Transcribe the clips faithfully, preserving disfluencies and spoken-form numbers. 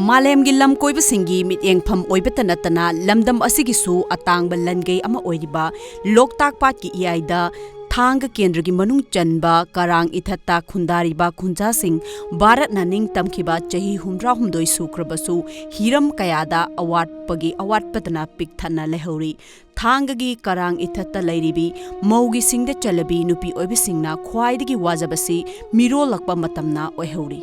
ꯃꯥꯂꯦꯝꯒꯤ ꯂꯝ ꯀꯣꯏꯕꯁꯤꯡꯒꯤ ꯃꯤꯠꯌꯦꯡꯐꯝ ꯑꯣꯏꯕꯇ ꯅꯠꯇꯅ ꯂꯝꯗꯝ ꯑꯁꯤꯒꯤꯁꯨ ꯑꯇꯥꯡꯕ ꯂꯟꯒꯩ ꯑꯃ ꯑꯣꯏꯔꯤꯕ ꯂꯣꯛꯇꯥꯛ ꯄꯥꯠꯀꯤ ꯏꯌꯥꯏꯗ ꯊꯥꯡꯒ ꯀꯦꯟꯗ꯭ꯔꯒꯤ ꯃꯅꯨꯡ ꯆꯟꯕ ꯀꯔꯥꯡ ꯏꯊꯠꯇ ꯈꯨꯟꯗꯥꯔꯤꯕ ꯈꯨꯟꯖꯥꯁꯤꯡ ꯚꯥꯔꯠꯅ ꯅꯤꯡꯇꯝꯈꯤꯕ ꯆꯍꯤ ꯍꯨꯝꯗ꯭ꯔꯥꯍꯨꯝꯗꯣꯏ ꯁꯨꯈ꯭ꯔꯕꯁꯨ ꯍꯤꯔꯝ ꯀꯌꯥꯗ ꯑꯋꯥꯠꯄꯒꯤ ꯑꯋꯥꯠꯄꯇꯅ ꯄꯤꯛ ꯊꯟꯅ ꯂꯩꯍꯧꯔꯤ꯫ ꯊꯥꯡꯒꯒꯤ ꯀꯔꯥꯡ ꯏꯊꯠꯇ ꯂꯩꯔꯤꯕꯤ ꯃꯧꯒꯤ ꯁꯤꯡꯗ ꯆꯜꯂꯕꯤ ꯅꯨꯄꯤ ꯑꯣꯏꯕꯤꯁꯤꯡꯅ ꯈ꯭ꯋꯥꯏꯗꯒꯤ ꯋꯥꯖꯕꯁꯤ ꯃꯤꯔꯣꯜꯂꯛꯄ ꯃꯇꯝꯅ ꯑꯣꯏꯍꯧꯔꯤ꯫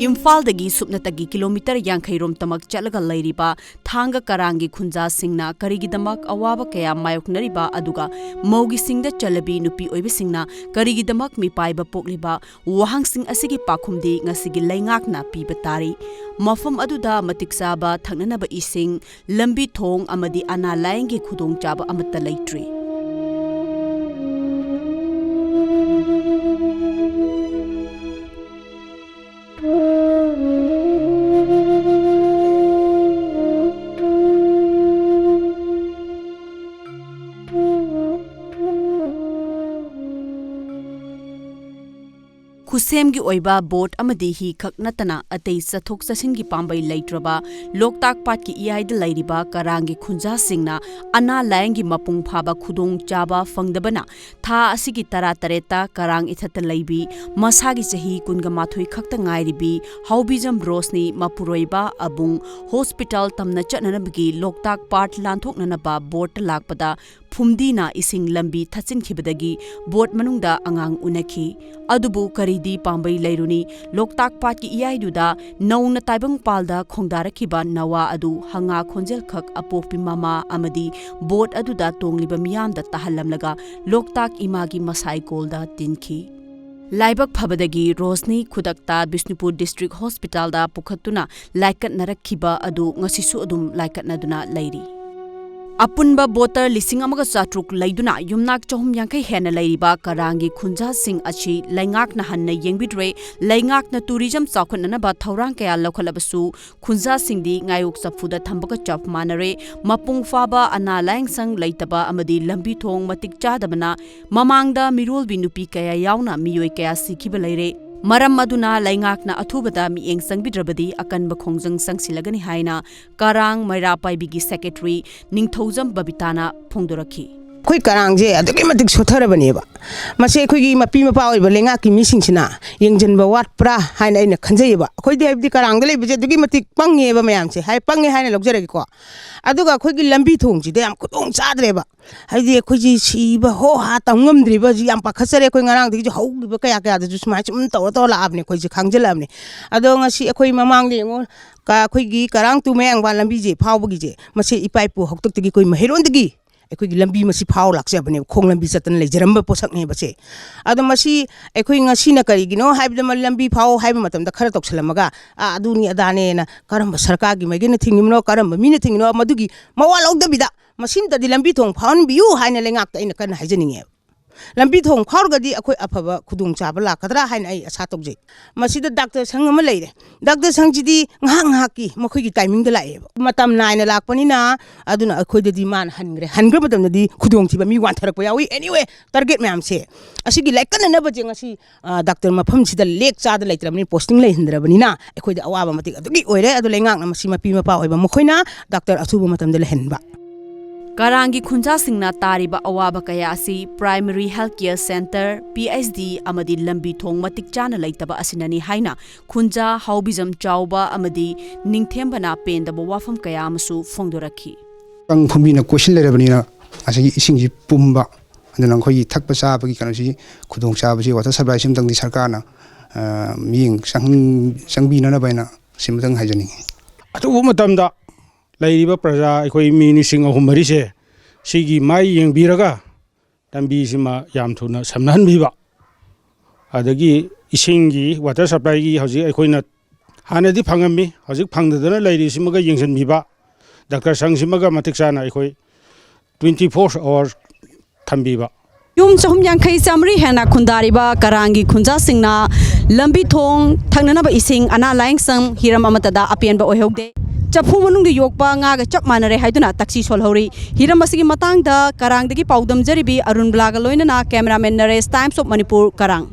ꯏꯝꯐꯥꯜꯗꯒꯤ ꯁꯨꯞꯅꯇꯒꯤ ꯀꯤꯂꯣꯃꯤꯇꯔ ꯌꯥꯡꯈꯩ ꯔꯣꯝꯇꯃꯛ ꯆꯠꯂꯒ ꯂꯩꯔꯤꯕ ꯊꯥꯡꯒ ꯀꯔꯥꯡꯒꯤ ꯈꯨꯟꯖꯥꯁꯤꯡꯅ ꯀꯔꯤꯒꯤꯗꯃꯛ ꯑꯋꯥꯕ ꯀꯌꯥ ꯃꯥꯌꯣꯛꯅꯔꯤꯕ, ꯑꯗꯨꯒ ꯃꯧꯒꯤ ꯁꯤꯡꯗ ꯆꯜꯂꯕꯤ ꯅꯨꯄꯤ ꯑꯣꯏꯕꯤꯁꯤꯡꯅ ꯀꯔꯤꯒꯤꯗꯃꯛ ꯃꯤꯄꯥꯏꯕ ꯄꯣꯛꯂꯤꯕ? ꯋꯥꯍꯪꯁꯤꯡ ꯑꯁꯤꯒꯤ ꯄꯥꯎꯈꯨꯝꯗꯤ ꯉꯁꯤꯒꯤ ꯂꯩꯉꯥꯛꯅ ꯄꯤꯕ ꯇꯥꯔꯤ꯫ ꯃꯐꯝ ꯑꯗꯨꯗ ꯃꯇꯤꯛ ꯆꯥꯕ ꯊꯛꯅꯅꯕ ꯏꯁꯤꯡ, ꯂꯝꯕꯤ ꯊꯣꯡ ꯑꯃꯗꯤ ꯑꯅꯥ ꯂꯥꯌꯦꯡꯒꯤ ꯈꯨꯗꯣꯡꯆꯥꯕ ꯑꯃꯠꯇ ꯂꯩꯇ꯭ꯔꯤ꯫ ꯈꯨꯠꯁꯦꯝꯒꯤ ꯑꯣꯏꯕ ꯕꯣꯠ ꯑꯃꯗꯤ ꯍꯤ ꯈꯛ ꯅꯠꯇꯅ ꯑꯇꯩ ꯆꯠꯊꯣꯛ ꯆꯠꯁꯤꯟꯒꯤ ꯄꯥꯝꯕꯩ ꯂꯩꯇ꯭ꯔꯕ ꯂꯣꯛꯇꯥꯛ ꯄꯥꯠꯀꯤ ꯏꯌꯥꯏꯗ ꯂꯩꯔꯤꯕ ꯀꯔꯥꯡꯒꯤ ꯈꯨꯟꯖꯥꯁꯤꯡꯅ ꯑꯅꯥ ꯂꯥꯌꯦꯡꯒꯤ ꯃꯄꯨꯡ ꯐꯥꯕ ꯈꯨꯗꯣꯡꯆꯥꯕ ꯐꯪꯗꯕꯅ ꯊꯥ ꯑꯁꯤꯒꯤ ꯇꯔꯥꯇꯔꯦꯠꯇ ꯀꯔꯥꯡ ꯏꯊꯠꯇ ꯂꯩꯕꯤ ꯃꯁꯥꯒꯤ ꯆꯍꯤ ꯀꯨꯟꯒ ꯃꯥꯊꯣꯏ ꯈꯛꯇ ꯉꯥꯏꯔꯤꯕꯤ ꯍꯥꯎꯕꯤꯖꯝ ꯔꯣꯁꯅꯤ ꯃꯄꯨꯔꯣꯏꯕ ꯑꯕꯨꯡ ꯍꯣꯁꯄꯤꯇꯥꯜ ꯇꯝꯅ ꯆꯠꯅꯅꯕꯒꯤ ꯂꯣꯛꯇꯥꯛ ꯄꯥꯠ ꯂꯥꯟꯊꯣꯛꯅꯅꯕ ꯕꯣꯠꯇ ꯂꯥꯛꯄꯗ ꯐꯨꯝꯗꯤꯅ ꯏꯁꯤꯡ ꯂꯝꯕꯤ ꯊꯠꯆꯤꯟꯈꯤꯕꯗꯒꯤ ꯕꯣꯠ ꯃꯅꯨꯡꯗ ꯑꯉꯥꯡ ꯎꯅꯈꯤ꯫ ꯑꯗꯨꯕꯨ ꯀꯔꯤꯗꯤ ꯄꯥꯝꯕꯩ ꯂꯩꯔꯨꯅꯤ? ꯂꯣꯛꯇꯥꯛ ꯄꯥꯠꯀꯤ ꯏꯌꯥꯏꯗꯨꯗ ꯅꯧꯅ ꯇꯥꯏꯕꯪꯄꯥꯜꯗ ꯈꯣꯡꯗꯥꯔꯛꯈꯤꯕ ꯅꯋꯥ ꯑꯗꯨ ꯍꯪꯉꯥ ꯈꯣꯟꯖꯦꯜ ꯈꯛ ꯑꯄꯣꯛꯄꯤ ꯃꯃꯥ ꯑꯃꯗꯤ ꯕꯣꯠ ꯑꯗꯨꯗ ꯇꯣꯡꯂꯤꯕ ꯃꯤꯌꯥꯝꯗ ꯇꯥꯍꯜꯂꯝꯂꯒ ꯂꯣꯛꯇꯥꯛ ꯏꯃꯥꯒꯤ ꯃꯁꯥꯏꯀꯣꯜꯗ ꯇꯤꯟꯈꯤ꯫ ꯂꯥꯏꯕꯛ ꯐꯕꯗꯒꯤ ꯔꯣꯁꯅꯤ ꯈꯨꯗꯛꯇ ꯕꯤꯁꯅꯨꯄꯨꯔ ꯗꯤꯁꯇ꯭ꯔꯤꯛ ꯍꯣꯁꯄꯤꯇꯥꯜꯗ ꯄꯨꯈꯠꯇꯨꯅ ꯂꯥꯏꯀꯠꯅꯔꯛꯈꯤꯕ ꯑꯗꯨ ꯉꯁꯤꯁꯨ ꯑꯗꯨꯝ ꯂꯥꯏꯀꯠꯅꯗꯨꯅ ꯂꯩꯔꯤ꯫ ꯑꯄꯨꯟꯕ ꯚꯣꯇꯔ ꯂꯤꯁꯤꯡ ꯑꯃꯒ ꯆꯥꯇ꯭ꯔꯨꯛ ꯂꯩꯗꯨꯅ ꯌꯨꯝꯅꯥꯛ ꯆꯍꯨꯝ ꯌꯥꯡꯈꯩ ꯍꯦꯟꯅ ꯂꯩꯔꯤꯕ ꯀꯔꯥꯡꯒꯤ ꯈꯨꯟꯖꯥꯁꯤꯡ ꯑꯁꯤ ꯂꯩꯉꯥꯛꯅ ꯍꯟꯅ ꯌꯦꯡꯕꯤꯗ꯭ꯔꯦ꯫ ꯂꯩꯉꯥꯛꯅ ꯇꯨꯔꯤꯖꯝ ꯆꯥꯎꯈꯠꯅꯅꯕ ꯊꯧꯔꯥꯡ ꯀꯌꯥ ꯂꯧꯈꯠꯂꯕꯁꯨ, ꯈꯨꯟꯖꯥꯁꯤꯡꯗꯤ ꯉꯥꯌꯣꯛ ꯆꯐꯨꯗ ꯊꯝꯕꯒ ꯆꯞ ꯃꯥꯟꯅꯔꯦ꯫ ꯃꯄꯨꯡ ꯐꯥꯕ ꯑꯅꯥ ꯂꯥꯌꯦꯡ ꯁꯪ ꯂꯩꯇꯕ ꯑꯃꯗꯤ ꯂꯝꯕꯤ ꯊꯣꯡ ꯃꯇꯤꯛ ꯆꯥꯗꯕꯅ ꯃꯃꯥꯡꯗ ꯃꯤꯔꯣꯜꯕꯤ ꯅꯨꯄꯤ ꯀꯌꯥ ꯌꯥꯎꯅ ꯃꯤꯑꯣꯏ ꯀꯌꯥ ꯁꯤꯈꯤꯕ ꯂꯩꯔꯦ꯫ ꯃꯔꯝ ꯑꯗꯨꯅ ꯂꯩꯉꯥꯛꯅ ꯑꯊꯨꯕꯗ ꯃꯤꯠꯌꯦꯡ ꯆꯪꯕꯤꯗ꯭ꯔꯕꯗꯤ ꯑꯀꯟꯕ ꯈꯣꯡꯖꯪ ꯆꯪꯁꯤꯜꯂꯒꯅꯤ ꯍꯥꯏꯅ ꯀꯔꯥꯡ ꯃꯩꯔꯥ ꯄꯥꯏꯕꯤꯒꯤ ꯁꯦꯀ꯭ꯔꯦꯇꯔꯤ ꯅꯤꯡꯊꯧꯖꯝ ꯕꯕꯤꯇꯥꯅ ꯐꯣꯡꯗꯣꯔꯛꯈꯤ꯫ ꯑꯩꯈꯣꯏ ꯀꯔꯥꯡꯁꯦ ꯑꯗꯨꯛꯀꯤ ꯃꯇꯤꯛ ꯁꯣꯠꯊꯔꯕꯅꯦꯕ꯫ ꯃꯁꯤ ꯑꯩꯈꯣꯏꯒꯤ ꯃꯄꯤ ꯃꯄꯥ ꯑꯣꯏꯕ ꯂꯩꯉꯥꯛꯀꯤ ꯃꯤꯁꯤꯡꯁꯤꯅ ꯌꯦꯡꯁꯤꯟꯕ ꯋꯥꯠꯄ꯭ꯔꯥ ꯍꯥꯏꯅ ꯑꯩꯅ ꯈꯟꯖꯩꯌꯦꯕ꯫ ꯑꯩꯈꯣꯏꯗꯤ ꯍꯥꯏꯕꯗꯤ ꯀꯔꯥꯡꯗ ꯂꯩꯕꯁꯦ ꯑꯗꯨꯛꯀꯤ ꯃꯇꯤꯛ ꯄꯪꯉꯦꯕ ꯃꯌꯥꯝꯁꯦ, ꯍꯥꯏ, ꯄꯪꯉꯦ ꯍꯥꯏꯅ ꯂꯧꯖꯔꯒꯦꯀꯣ꯫ ꯑꯗꯨꯒ ꯑꯩꯈꯣꯏꯒꯤ ꯂꯝꯕꯤ ꯊꯣꯡꯁꯤꯗ ꯌꯥꯝ ꯈꯨꯗꯣꯡ ꯆꯥꯗ꯭ꯔꯦꯕ꯫ ꯍꯥꯏꯗꯤ ꯑꯩꯈꯣꯏꯁꯤ ꯁꯤꯕ ꯍꯣ ꯍꯥ ꯇꯝ ꯉꯝꯗ꯭ꯔꯤꯕ ꯍꯧꯖꯤꯛ ꯌꯥꯝ ꯄꯥꯈꯠꯆꯔꯦ꯫ ꯑꯩꯈꯣꯏ ꯉꯔꯥꯡꯗꯒꯤꯁꯨ ꯍꯧꯈꯤꯕ ꯀꯌꯥ ꯀꯌꯥꯗꯁꯨ ꯁꯨꯃꯥꯏꯅ ꯁꯨꯝ ꯇꯧꯔ ꯇꯧꯔ ꯂꯥꯛꯑꯕꯅꯦ, ꯑꯩꯈꯣꯏꯁꯦ ꯈꯥꯡꯖꯜꯂꯛꯑꯕꯅꯦ꯫ ꯑꯗꯣ ꯉꯁꯤ ꯑꯩꯈꯣꯏ ꯃꯃꯥꯡꯗ ꯌꯦꯡꯉꯣ, ꯀ-, ꯑꯩꯈꯣꯏꯒꯤ ꯀꯔꯥꯡ ꯇꯨ ꯃꯌꯥꯡꯕꯥꯟ ꯂꯝꯕꯤꯁꯦ ꯐꯥꯎꯕꯒꯤꯁꯦ, ꯃꯁꯤ ꯏꯄꯥ ꯏꯄꯨ ꯍꯥꯛꯇꯛꯇꯒꯤ ꯑꯩꯈꯣꯏ ꯃꯍꯩꯔꯣꯟꯗꯒꯤ ꯑꯩꯈꯣꯏꯒꯤ ꯂꯝꯕꯤ ꯃꯁꯤ ꯐꯥꯎ ꯂꯥꯛꯆꯕꯅꯦꯕ, ꯈꯣꯡ ꯂꯝꯕꯤ ꯆꯠꯇꯅ ꯂꯩꯖꯔꯝꯕ ꯄꯣꯠꯁꯛꯅꯦꯕ ꯁꯦ꯫ ꯑꯗꯣ ꯃꯁꯤ ꯑꯩꯈꯣꯏ ꯉꯁꯤꯅ ꯀꯔꯤꯒꯤꯅꯣ ꯍꯥꯏꯕꯗ, ꯃ-, ꯂꯝꯕꯤ ꯐꯥꯎ ꯍꯥꯏꯕ ꯃꯇꯝꯗ ꯈꯔ ꯇꯧꯁꯜꯂꯝꯃꯒ, "ꯑꯥ, ꯑꯗꯨꯅꯤ ꯑꯗꯥꯅꯦꯅ" ꯀꯔꯝꯕ ꯁꯔꯀꯥꯔꯒꯤ ꯃꯥꯏꯀꯩꯅ ꯊꯤꯡꯉꯤꯕꯅꯣ, ꯀꯔꯝꯕ ꯃꯤꯅ ꯊꯤꯡꯉꯤꯅꯣ, ꯃꯗꯨꯒꯤ ꯃꯋꯥ ꯂꯧꯗꯕꯤꯗ ꯃꯁꯤꯝꯇꯗꯤ ꯂꯝꯕꯤ ꯊꯣꯡ ꯐꯥꯎꯍꯟꯕꯤꯌꯨ ꯍꯥꯏꯅ ꯂꯩꯉꯥꯛꯇ ꯑꯩꯅ ꯀꯟꯅ ꯍꯥꯏꯖꯅꯤꯡꯉꯦꯕ꯫ ꯂꯝꯕꯤ ꯊꯣꯡ ꯐꯥꯎꯔꯒꯗꯤ ꯑꯩꯈꯣꯏ ꯑꯐꯕ ꯈꯨꯗꯣꯡꯆꯥꯕ ꯂꯥꯛꯀꯗ꯭ꯔꯥ ꯍꯥꯏꯅ ꯑꯩ ꯑꯁꯥ ꯇꯧꯖꯩ꯫ ꯃꯁꯤꯗ ꯗꯥꯛꯇꯔ ꯁꯪ ꯑꯃ ꯂꯩꯔꯦ꯫ ꯗꯥꯛꯇꯔ ꯁꯪꯁꯤꯗꯤ ꯉꯥꯏꯍꯥꯛ ꯉꯥꯏꯍꯥꯛꯀꯤ ꯃꯈꯣꯏꯒꯤ ꯇꯥꯏꯃꯤꯡꯗ ꯂꯥꯛꯑꯦꯕ꯫ ꯃꯇꯝ ꯅꯥꯏꯅ ꯂꯥꯛꯄꯅꯤꯅ, ꯑꯗꯨꯅ ꯑꯩꯈꯣꯏꯗꯗꯤ ꯃꯥꯅ ꯍꯟꯈ꯭ꯔꯦ꯫ ꯍꯟꯈ꯭ꯔ ꯃꯇꯝꯗꯗꯤ ꯈꯨꯗꯣꯡꯊꯤꯕ ꯃꯤ ꯋꯥꯟꯊꯔꯛꯄ ꯌꯥꯎꯏ꯫ Anyway, target ꯃꯌꯥꯝꯁꯦ ꯑꯁꯤꯒꯤ ꯂꯥꯏꯀꯠꯅꯅꯕꯁꯦ ꯉꯁꯤ, ꯑ, ꯗꯥꯛꯇꯔ ꯃꯐꯝꯁꯤꯗ ꯂꯦꯛ ꯆꯥꯗ ꯂꯩꯇ꯭ꯔꯕꯅꯤ, posting ꯂꯩꯍꯟꯗ꯭ꯔꯕꯅꯤꯅ ꯑꯩꯈꯣꯏꯗ ꯑꯋꯥꯕ ꯃꯇꯤꯛ ꯑꯗꯨꯒꯤ ꯑꯣꯏꯔꯦ꯫ ꯑꯗꯨ ꯂꯩꯉꯥꯛꯅ ꯃꯁꯤ ꯃꯄꯤ ꯃꯄꯥ ꯑꯣꯏꯕ ꯃꯈꯣꯏꯅ ꯗꯥꯛꯇꯔ ꯑꯊꯨꯕ ꯃꯇꯝꯗ ꯂꯩꯍꯟꯕ꯫ ꯀꯔꯥꯡꯒꯤ ꯈꯨꯟꯖꯥꯁꯤꯡꯅ ꯇꯥꯔꯤꯕ ꯑꯋꯥꯕ ꯀꯌꯥ ꯑꯁꯤ Primary Health Care Centre, P H D ꯑꯃꯗꯤ ꯂꯝꯕꯤ ꯊꯣꯡ ꯃꯇꯤꯛ ꯆꯥꯅ ꯂꯩꯇꯕ ꯑꯁꯤꯅꯅꯤ ꯍꯥꯏꯅ ꯈꯨꯟꯖꯥ ꯍꯥꯎꯕꯤꯖꯝ ꯆꯥꯎꯕ ꯑꯃꯗꯤ ꯅꯤꯡꯊꯦꯝꯕꯅ ꯄꯦꯟꯗꯕ ꯋꯥꯐꯝ ꯀꯌꯥ ꯑꯃꯁꯨ ꯐꯣꯡꯗꯣꯔꯛꯈꯤ꯫ ꯀꯥꯡ ꯐꯨꯝꯕꯤꯅ ꯀꯣꯏꯁꯤꯜ ꯂꯩꯔꯕꯅꯤꯅ ꯉꯁꯥꯏꯒꯤ ꯏꯁꯤꯡꯁꯤ ꯄꯨꯝꯕ, ꯑꯗꯨꯅ ꯑꯩꯈꯣꯏꯒꯤ ꯊꯛꯄ ꯆꯥꯕꯒꯤ ꯀꯩꯅꯣꯁꯤ ꯈꯨꯗꯣꯡꯆꯥꯕꯁꯤ, water supply ꯁꯤ ꯑꯃꯇꯪꯗꯤ ꯁꯔꯀꯥꯔꯅ, ꯑ, ꯃꯤꯠꯌꯦꯡ ꯆꯪ-, ꯆꯪꯕꯤꯅꯅꯕ ꯍꯥꯏꯅ ꯁꯤꯃꯇꯪ ꯍꯥꯏꯖꯅꯤꯡꯉꯤ꯫ ꯑꯊꯨꯕ ꯃꯇꯝꯗ ꯂꯩꯔꯤꯕ ꯄ꯭ꯔꯖꯥ ꯑꯩꯈꯣꯏ ꯃꯤ ꯂꯤꯁꯤꯡ ꯑꯍꯨꯝ ꯃꯔꯤꯁꯦ ꯁꯤꯒꯤ ꯃꯥꯏ ꯌꯦꯡꯕꯤꯔꯒ ꯂꯝꯕꯤꯁꯤꯃ ꯌꯥꯝ ꯊꯨꯅ ꯁꯝꯅꯍꯟꯕꯤꯕ, ꯑꯗꯒꯤ ꯏꯁꯤꯡꯒꯤ, water supply ꯒꯤ ꯍꯧꯖꯤꯛ ꯑꯩꯈꯣꯏꯅ ꯍꯥꯟꯅꯗꯤ ꯐꯪꯉꯝꯃꯤ, ꯍꯧꯖꯤꯛ ꯐꯪꯗꯗꯅ ꯂꯩꯔꯤꯁꯤꯃꯒ ꯌꯦꯡꯁꯤꯟꯕꯤꯕ, ꯗꯥꯛꯇꯔ ꯁꯪꯁꯤꯃꯒ ꯃꯇꯤꯛ ꯆꯥꯅ ꯑꯩꯈꯣꯏ twenty four hour ꯊꯝꯕꯤꯕ꯫ ꯌꯨꯝ ꯆꯍꯨꯝ ꯌꯥꯡꯈꯩ ꯆꯥꯃꯔꯤ ꯍꯦꯟꯅ ꯈꯨꯟꯗꯥꯔꯤꯕ ꯀꯔꯥꯡꯒꯤ ꯈꯨꯟꯖꯥꯁꯤꯡꯅ ꯂꯝꯕꯤ ꯊꯣꯡ, ꯊꯛꯅꯅꯕ ꯏꯁꯤꯡ, ꯑꯅꯥ ꯂꯥꯌꯦꯡꯁꯪ, ꯍꯤꯔꯝ ꯑꯃꯠꯇꯗ ꯑꯄꯦꯟꯕ ꯑꯣꯏꯍꯧꯗꯦ꯫ ꯆꯐꯨ ꯃꯅꯨꯡꯗ ꯌꯣꯛꯄ ꯉꯥꯒ ꯆꯞ ꯃꯥꯟꯅꯔꯦ ꯍꯥꯏꯗꯨꯅ ꯇꯛꯁꯤ ꯁꯣꯜꯍꯧꯔꯤ꯫ ꯍꯤꯔꯝ ꯑꯁꯤꯒꯤ ꯃꯇꯥꯡꯗ ꯀꯔꯥꯡꯗꯒꯤ ꯄꯥꯎꯗꯝꯖꯔꯤꯕꯤ ꯑꯔꯨꯟꯕꯂꯥꯒ ꯂꯣꯏꯅꯅ cameraman ꯅꯔꯦꯁ, Times of Manipur, ꯀꯔꯥꯡ꯫